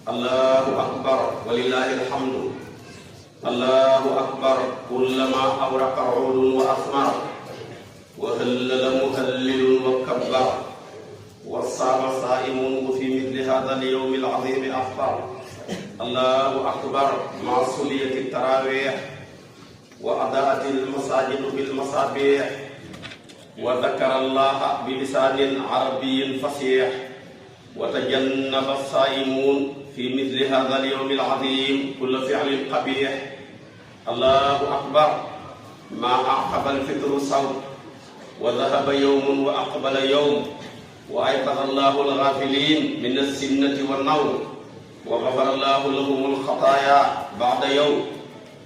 الله أكبر ولله الحمد. الله أكبر كلما أورق عود وأثمر وهلل مهلل وكبر وصام صائم وفي مثل هذا اليوم العظيم أفطر. الله أكبر مع صلية التراويح وأضاءت المساجد بالمصابيح وذكر الله بلسان عربي فصيح وتجنب الصائمون في مثل هذا اليوم العظيم كل فعل قبيح. الله أكبر ما أعقب الفطر صوم وذهب يوم وأقبل يوم وأيقظ الله الغافلين من السنة والنوم وغفر الله لهم الخطايا بعد يوم.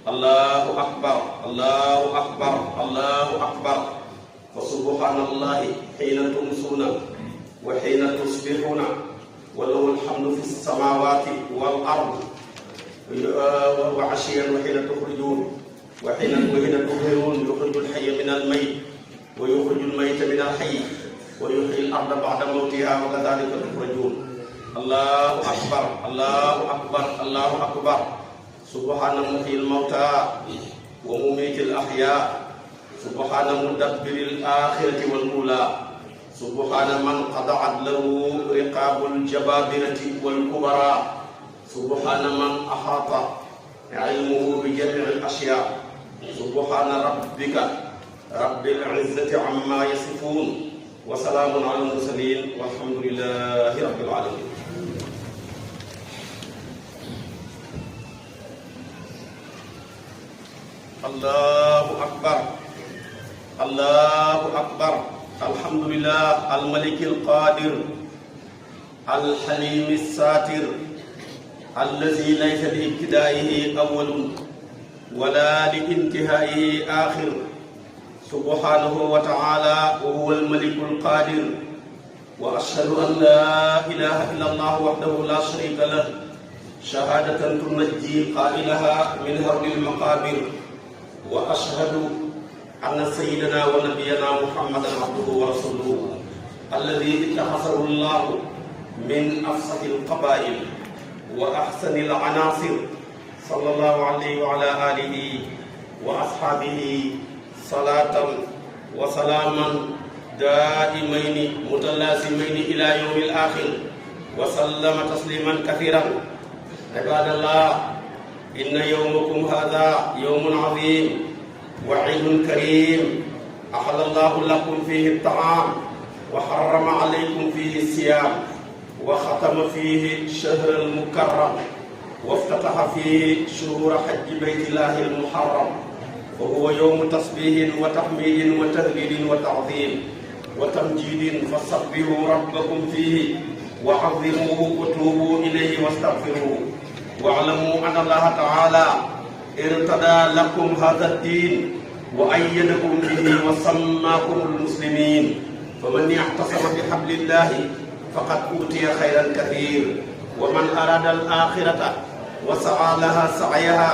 الله أكبر الله أكبر الله أكبر. فسبحان الله حين تمسون وحين تصبحون وله الحمد في السماوات والأرض وعشيا وحين تخرجون وحين تظهرون يخرج الحي من الميت ويخرج الميت من الحي ويحيي الأرض بعد موتها وكذلك تخرجون. الله أكبر الله أكبر الله أكبر. سبحان محيي الموتى ومميت الأحياء سبحان مدبر الآخرة والأولى سبحان من قطعت له رقاب الجبابرة والكبراء سبحان من أحاط علمه بجميع الأشياء سبحان ربك رب العزة عما يصفون وسلام على المرسلين والحمد لله رب العالمين. الله أكبر الله أكبر. الحمد لله الملك القادر الحليم الساتر الذي ليس لابتدائه أول ولا لانتهائه آخر سبحانه وتعالى وهو الملك القادر. وأشهد أن لا إله إلا الله وحده لا شريك له شهادة تنجي قائلها من هول المقابر. وأشهد أن سيدنا ونبينا محمدا عبده ورسوله الذي اتخذه الله من أفصح القبائل وأحسن العناصر صلى الله عليه وعلى آله وأصحابه صلاة وسلاما دائمين متلازمين إلى يوم الآخر وسلم تسليما كثيرا. عباد الله إن يومكم هذا يوم عظيم وعيد كريم أحل الله لكم فيه الطعام وحرم عليكم فيه الصيام وختم فيه الشهر المكرم وافتتح فيه شهور حج بيت الله المحرم وهو يوم تسبيح وتحميد وتهليل وتعظيم وتمجيد فسبحوا ربكم فيه وعظموه وتوبوا إليه واستغفروه واعلموا أن الله تعالى ارتدى لكم هذا الدين وأيدكم به وسماكم المسلمين. فمن اعتصم بحبل الله فقد أوتي خيرا كثير ومن أراد الآخرة وسعى لها سعيها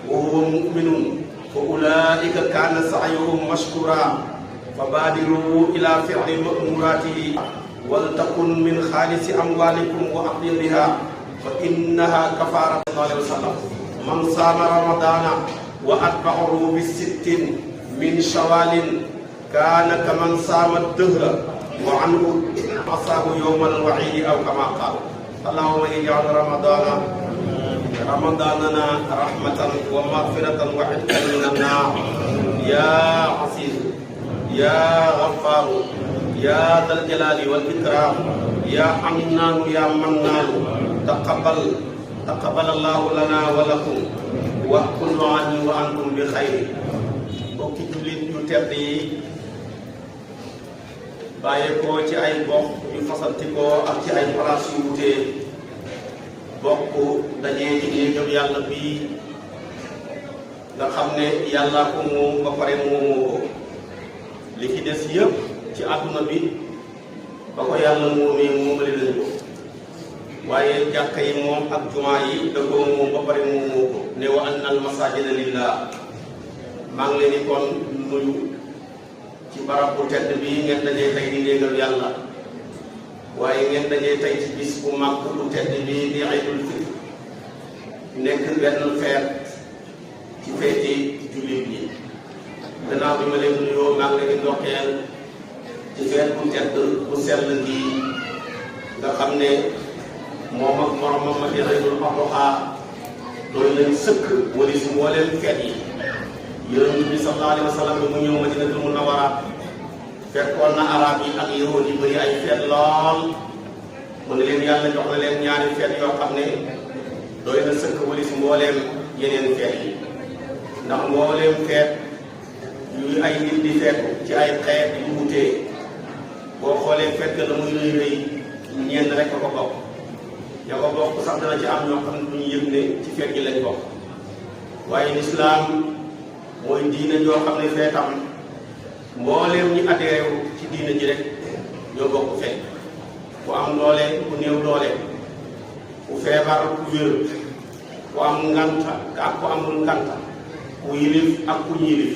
وهو مؤمن فأولئك كان سعيهم مشكورا. فبادروا إلى فعل مأموراته ولتكن من خالص أموالكم وأطيبها فإنها كفارة. صلى الله عليه وسلم من صام رمضان وأتبعه بالست من شوال كان كمن صام الدهر وعنه عصاه يوم الوعيد أو كما قال. اللهم اجعل رمضاننا رحمة ومغفرة وعتقا من النار يا عزيز يا غفار يا ذا الجلال والإكرام يا حنان يا منان. تقبل الله لنا ولكم وكل عام وأنتم بخير. mbokki jullit yu tedd yi bàyyeekoo ci ay gox yu fasantikoo ak ci ay place yu wutee bokk dajee ci néegam yàlla bii nga xam ne yàlla ko moom ba pare moomoo ko li ci des yëpp ci àdduna bi ba ko yàlla moomee moomale nañ ko waaye jàkka yi moom ak jumaa yi da ko moom ba pare moomoo ko ne wa anna al masajida lillah. maa ngi leen di kon nuyu ci barab bu tedd bii ngeen dajee tey di néegal yàlla waaye ngeen dajee tey ci bis bu mag bu tedd bi di Iidul Fitr nekk benn feet ci feeti jullit yi. gannaaw bi ma leen nuyoo maa ngi leen di ndokkeel ci feet bu tedd bu sell gi nga xam ne moom ak moromam ma di Iidul Adha doy nañ sëkk wala si mbooleem feet yi. Yonent bi sallallahu alayhi wa sallam bi mu ñëw Madinatul Munawwara fekkoon na arab yi ak yahuud yi bëri ay feet lool mu ne leen yàlla jox na leen ñaari feet yoo xam ne doy na sëkk wala si mbooleem yeneen feet yi ndax mbooleem feet yu ay nit di feetu ci ay xeet yu wutee boo xoolee feet ga la muy rëy rëy ñenn rek a ko bokk ña ko bokk sax dana ci am ñoo xam ne duñu yëg ne ci feet gi lañ bokk waaye lislaam mooy diina joo xam ne feetam mbooleem ñi adhéré ci diina ji rek ñoo bokk feet ku am doole ku néew doole ku feebar ku wér ku am nganta ak ku amul nganta ku yilif ak ku ñilif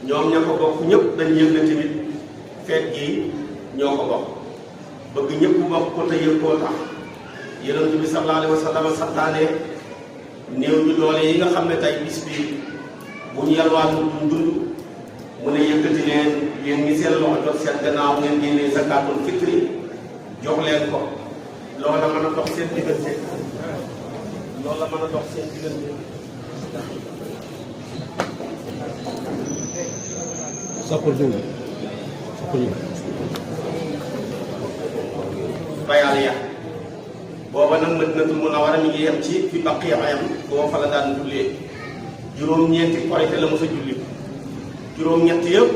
ñoom ña ko bokk ñëpp dañ yëg na tamit feet gi ñoo ko bokk bëgg ñëpp bokk ko te yëg koo tax Yonent bi sallallahu alayhi wa sallam santaane néew ñu doole yi nga xam ne tey bis bi bu ñu yalwaanu duñ dund mu ne yëkkati leen yéen ngi seen loxo jot seen gannaaw ngeen génnee zakaatul fitri jox leen ko loola mën a dox seen diggante bayaal ya booba nag Madinatul Munawwara mi ngi yem ci fi Baqiya yam boo fa la daan jullee juróom-ñeenti korite la mos a julli juróom-ñett yëpp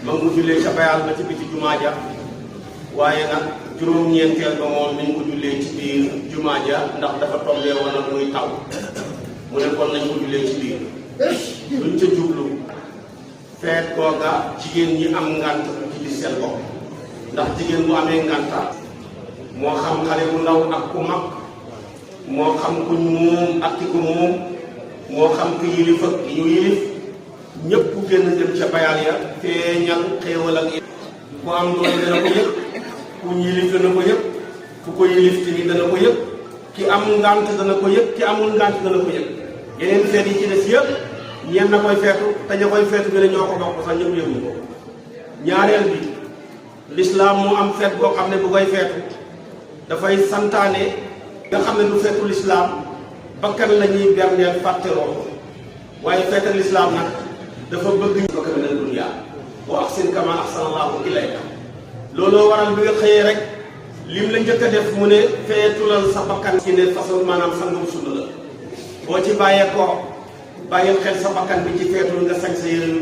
ma ngi jullee ca bayaal ba ci biti jumaa ja waaye nag juróom-ñeenteel ba moom mi ngi ko jullee ci biir jumaa ja ndax dafa tombee woon ak muy taw mu ne kon nañ ko jullee ci biir luñ ca jublu feet googa jigéen ñi am ngànt ci gis seen bopp ndax jigéen bu amee ngànta moo xam xale bu ndaw ak ku mag moo xam kuñ moom ak ki ko moom moo xam ki yilif ak ki ñu yilif ñëpp ku génn dem ca bayaal ya feeñal xéewal ak ku am doole dana ko yëg ku yilif dana ko yëg ku ko yilif tamit dana ko yëg ki am ngànt dana ko yëg ki amul ngànt dana ko yëg yeneen feet yi ci des yëpp ñeen na koy feetu te ña koy feetu bi ne ñoo ko bokk sax ñëpp yëguñu ko ñaareel bi lislaam moo am feet boo xam ne bu koy feetu dafay santaane nga xam ne du feetu lislaam bakkan la ñuy berndeel fàtteroo waaye feetal lislaam nag dafa bëgg ñu bokk mina dunya wa ahsin kama ahsana Allahu ilayka looloo waral bi nga xëyee rek lim la njëkk a def mu ne feetulal sa bakkan ci ne façon maanaam sangum sunna la boo ci bàyyee ko bàyyil xel sa bakkan bi ci feetul nga sañ sa yére yu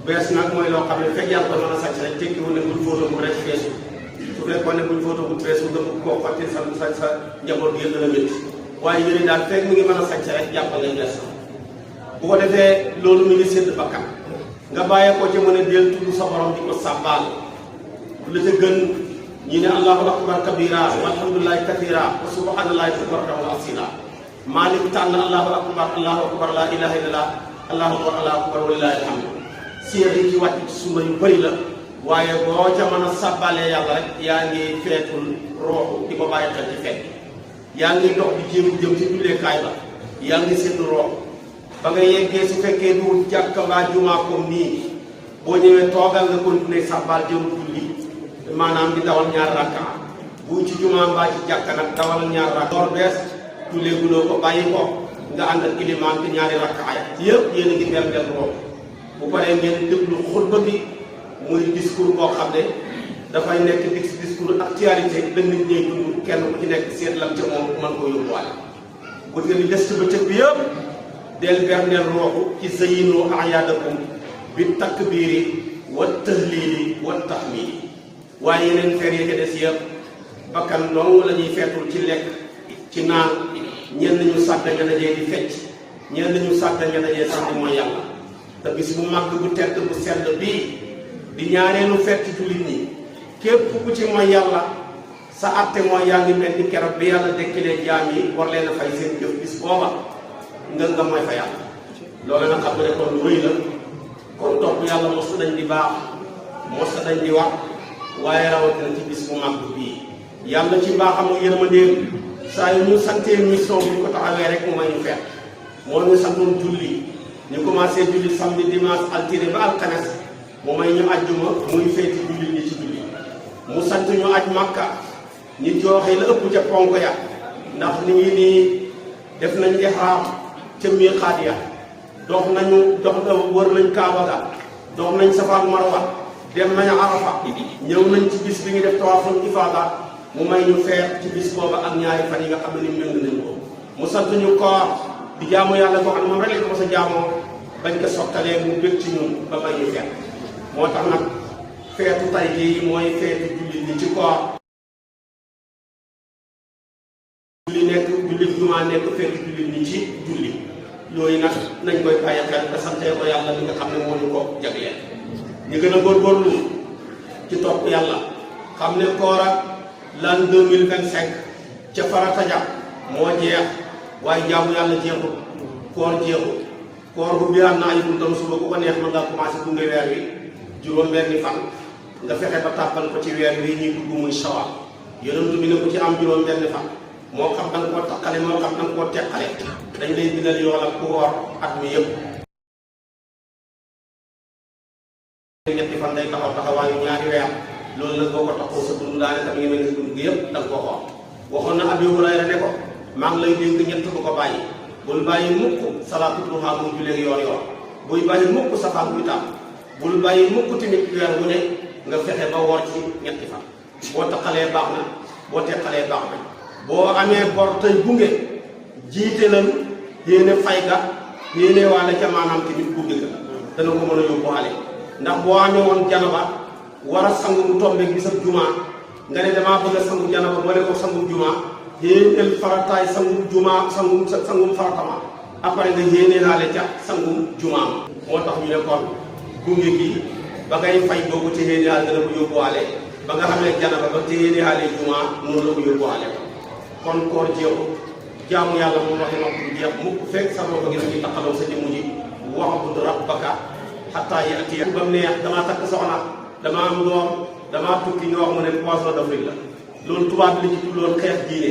bees nag mooy loo xam ne fekk yàlla ko mën a sañ rek tekkiwul ne buñ fóoto bu rek feesu su fekkoon ne buñ fóoto bu feesu nga bëgg koo fàtte sa njaboot gi dana métti waaye yére daal fekk mi ngi mën a sañ rek jàppal lay bees bu ko defee loolu mi ngi sédd bakkan nga bàyyee ko ci mën a del tudd sa borom di ko sàbbaal la ca gën ñi ne allahu akbar kabira walhamdulillahi kathira wa subhanallahi bukratan wa asila Maalik tànn allahu akbar la ilaha illallah allahu akbar walillahi alhamd siyeer yi ci wàcc ci sunna yu bëri la waaye boo ca mën a sàbbalee yàlla rek yaa ngi feetul rooxu di ko bàyyi xel ci feet yaa ngi dox di jéem jëm ci julleekaay ba yaa ngi séddu rooxu ba nga yeggee su fekkee du jàkka mbaa jumaa comme nii boo ñëwee toogal nga continuer sàbbaal jëm julli maanaam di dawal ñaar rakka bu ci jumaa mbaa ci jàkka nag dawal ñaar rakka door bees jullee guloo ko bàyyi ko nga ànd ak ilimaan bi ñaari rakka ay yëpp yéen a ngi berndeel rooxu bu paree ngeen déglu xutba bi muy discours boo xam ne dafay nekk discours actualité la nit ñee dund kenn ku ci nekk seet lam ca moom mën koo yóbbuwaale bu ngeen di des ci bëccëg bi yëpp del berndeel rooxu ci zayyinu a'yaadakum bi takbiiri wa tahliili wa tahmiidi waaye yeneen feer yi ca des yëpp bakkan dong la ñuy feetul ci lekk ci naan ñenn ñu sàdd nga dajee di fecc ñenn ñu sàdd nga dajee sant mooy yàlla te bis bu màgg bu tedd bu sell bii di ñaareelu fett jullit ñi képp ku ci mooy yàlla sa atte mooy yaa ngi mel ni keroog bi yàlla dekkilee jaam yi war leen a fay seen jëf bis booba nga mooy fa yàlla loolu nag xam nga ne kon lu rëy la kon topp yàlla mosu dañ di baax mos dañ di wax waaye rawatina ci bis bu mag bii yàlla ci baaxam ak yërmandeem saa yu ñu santee mission bi ñu ko taxawee rek mu may ñu fekk moo ñu santoon julli ñu commencé julli samedi dimanche altine ba alxames mu may ñu ajjuma muy feeti julli ñi ci julli mu sant ñu aj makka nit jooxe la ëpp ca ponk ya ndax ni ngi nii def nañ ihraam ca miiqaat ya dox na wër nañ kaaba ga dox nañ safa ak marwa dem nañ arafa ñëw nañ ci bis bi ngi def tawaaful ifaada mu may ñu feet ci bis booba ak ñaari fan yi nga xam ne ni méng nañ ko mu sant ñu koor di jaamu yàlla ko xam ne moom rek la ko sa jaamoo bañ ko sottalee mu bëgg ci ñun ba may ñu feet moo tax nag feetu tay jii mooy feetu jullit ñi ci koor julli nekk jullit jumaa nekk feetu jullit ñi ci julli yooyu nag nañ koy bàyyi xel te santee ko yàlla li nga xam ne moo ñu ko jagleel ñu gën a góorgóorlu ci topp yàlla xam ne koor ak l'an 2025 ca farata ja moo jeex waaye jaamu yàlla jeexul koor jeexul koor bu biraan na ay buntam suba ku ko neex mën ngaa commencé gunge weer wi juróom-benni fan nga fexe ba tàbbal ko ci weer wi ñuy dugg muy sawal yonent bi ne ko ci am juróom-benni fan moo xam da nga koo takkale moo xam da nga koo teqale dañ lay bindal yool ak ku woor at mi yëpp ñetti fan day taxaw taxawaayu ñaari weer loolu nag boo ko taxaw sa dund daanaka mi ngi mel ni sa dund gi yëpp da nga koo xool waxoon na Abi Hurayra ne ko maa ngi lay dénk ñett bu ko bàyyi bul bàyyi mukk salaatu duha muy julleeg yoor buy bàyyi mukk safaan buy tàmm bul bàyyi mukk tamit weer wu ne nga fexe ba woor ci ñetti fan boo taxalee baax na boo teqalee baax na boo amee bor tey gunge jiite lan yéene fay ga yéene waale ca maanaam tamit gunge ga dana ko mën a yóbbuwaale ndax boo amee woon janaba war a sangu mu tombe bisab jumaa nga ne damaa bëgg a sangu janaba boole ko sangu jumaa yéeneel farataay sangum jumaa sangum faratama après nga yéene laale ca sangum jumaa moo tax ñu ne kon gunge gi ba ngay fay boobu te yéene laal dana ko yóbbuwaale ba nga xam ne janaba ba te yéene laale jumaa noonu la ko yóbbuwaale kon koor jeexu jaamu yàlla moom waxi nopp du jeex mukk fekk sa bopp gi dañuy taxalaw sa jëmm ji wa'bud rabbaka hattaa ya'tiya ba mu neex damaa takk soxna damaa am doom damaa tukki nga wax mu ne poisson d'Afrique la loolu tubaab bi la ci tuddoon xeex diine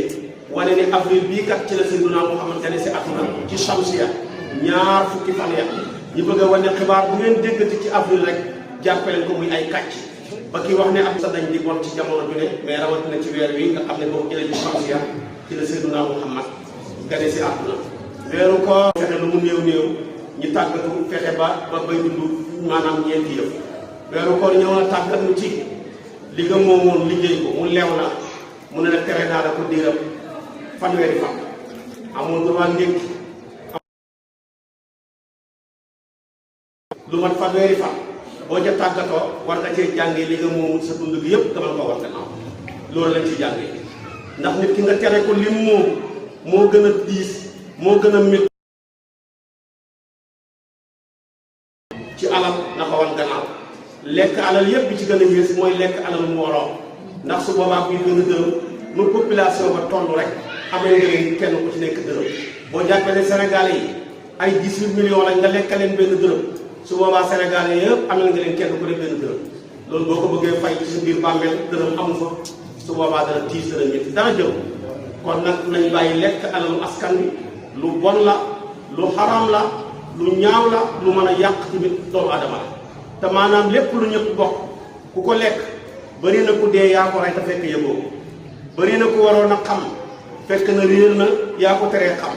wane ne avril bii kat ci la Seydina Muhammad gane si àdduna ci Shamsiya ñaar fukki fan ya ñu bëgg a wane xibaar bu ngeen déggati ci avril rek jàppaleen ko muy ay kàcc ba kii wax ne am sa dañ di bon ci jamono ju ne mais rawatina ci weer wi nga xam ne boo jëlee ci Shamsiya ci la Seydina Muhammad gane si àdduna weeru ko fexe lu mu néew néew ñu tàggatu fexe ba bay dund maanaam ñeenti yëpp weeru koor ñëw na tàggat nu ci li nga moomoon liggéey ko mu leew la mu ne la tere naa la ko diiram fanweeri fan amul droit ndékki lu mat fanweeri fan boo ca tàggatoo war nga cee jàngee li nga moomul sa dund gi yëpp dama ko war gannaaw loolu lañ ci jàngee ndax nit ki nga tere ko lim moom moo gën a diis moo gën a métti ci alal na ko wan gannaaw lekk alal yëpp bi ci gën a yées mooy lekk alal mbooloo ndax su boobaa kuy gën a dërëm nu population ba toll rek amee nga leen kenn ku ci nekk dërëm boo jàppee ne Sénégalais yi ay 18 millions lañ nga lekk leen benn dërëm su boobaa Sénégalais yëpp amee nga leen kenn ku ne benn dërëm loolu boo ko bëggee fay ci sa biir bàmmeel dërëm amu fa su boobaa dana tiis dana métti dana jëm kon nag nañ bàyyi lekk alalu askan wi lu bon la lu xaram la lu ñaaw la lu mën a yàq tamit doomu adama la te maanaam lépp lu ñëpp bokk ku ko lekk bëri na ku dee yaa ko rey te fekk yëgoo ko bëri na ku waroon a xam fekk na réer na yaa ko teree xam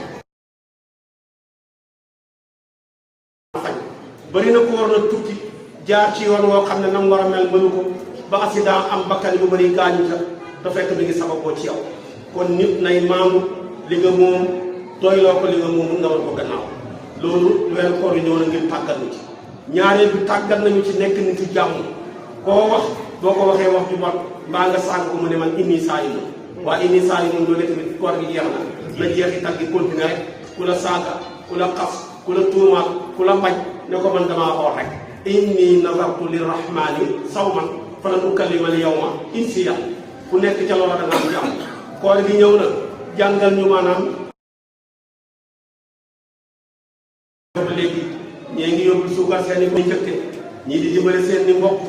bëri na ku waroon a tukki jaar ci yoon woo xam ne nam war a mel mënu ko ba accident am bakkan yu bëri gaañu ca te fekk mi ngi sababoo ci yow kon nit nay maamu li nga moom doyloo ko li nga moom nga war ko gannaaw loolu weeru koor yi ñëw na ngir tàggat ñu ci ñaareel bi tàggat nañu ci nekk nit ci jàmm koo wax boo ko waxee wax ju bon mbaa nga sànq ko mu ne man inni saa'imun waa inni saa'imun loolu tamit koor gi jeex na jeexital gi continuer rek ku la saaga ku la xas ku la tuumaal ku la mbañ ne ko man damaa xool rek inni nazartu lirrahmani sawman falan ukallima al yawma insiya ku nekk ca loola da nga am jàmm koor gi ñëw na jàngal ñu maanaam léegi ñii ngi yóbbu suukar seen i ko njëkke ñii di dimbale seen ni mbokk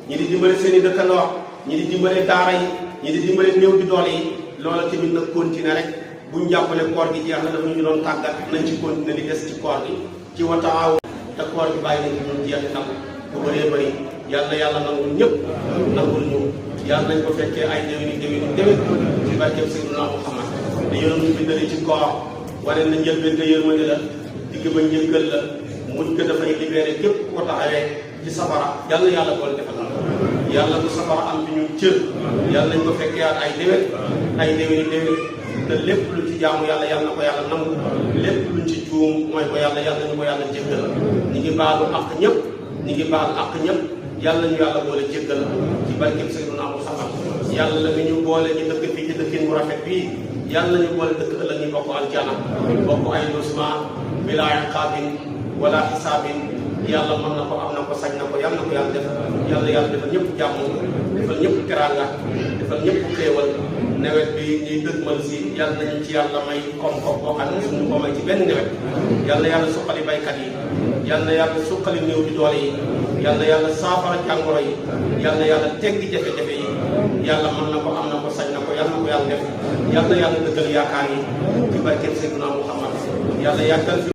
ñi di dimbale seen i dëkkandoo ñi di dimbale daara yi ñi di dimbale néew di doole yi loola tamit nag continuer rek buñ jàppale koor gi jeex na dafa ñu doon tàggat nañ ci continuer li des ci koor gi ci wa taawun te koor gi bàyyi nañ ñun jeex nag bu bëree bëri yàlla nangul ñëpp nangul ñu yàlla nañ ko fekkee ay déwéni ci barkeb Seydina Muhammad da yonam ñu bindale ci koor wane na njëlbeen nga yërmande la digg ba njëggal la muñ ko dafay libéré képp ko taxawee ci safara yàlla boole defal na yàlla bu safara am ci ñun cër yàlla nañ ko fekkee ak ay déwéni te lépp luñ ci jaamu yàlla na ko yàlla nangu lépp luñ ci juum mooy ko yàlla ñu ko yàlla jéggal ñi ngi baalu àq ñëpp yàlla ñu yàlla boole jéggal ci barkeb Seydina Muhammad yàlla mi ñu boole ñu dëkk fii ci dëkkin bu rafet bii yàlla ñu boole dëkk ëllëg ñu bokk aljana bokk ay logement bila iqaabin wala xisaabin yàlla mën na ko am na ko sañ na ko yàlla na ko yàlla def yàlla defal ñëpp jàmm defal ñëpp teraanga defal ñëpp xéewal nawet bi ñuy dëgmal si yàlla nañu ci yàlla may koom-koom boo xam ne suñu ko may ci benn nawet yàlla suqali baykat yi yàlla suqali néew di doole yi yàlla saafara jàngoro yi yàlla teggi jafe-jafe yi yàlla mën na ko am na ko sañ na ko yàlla def yàlla dëggal yaakaar yi ci barkeb Seydina Muhammad yàlla yàggal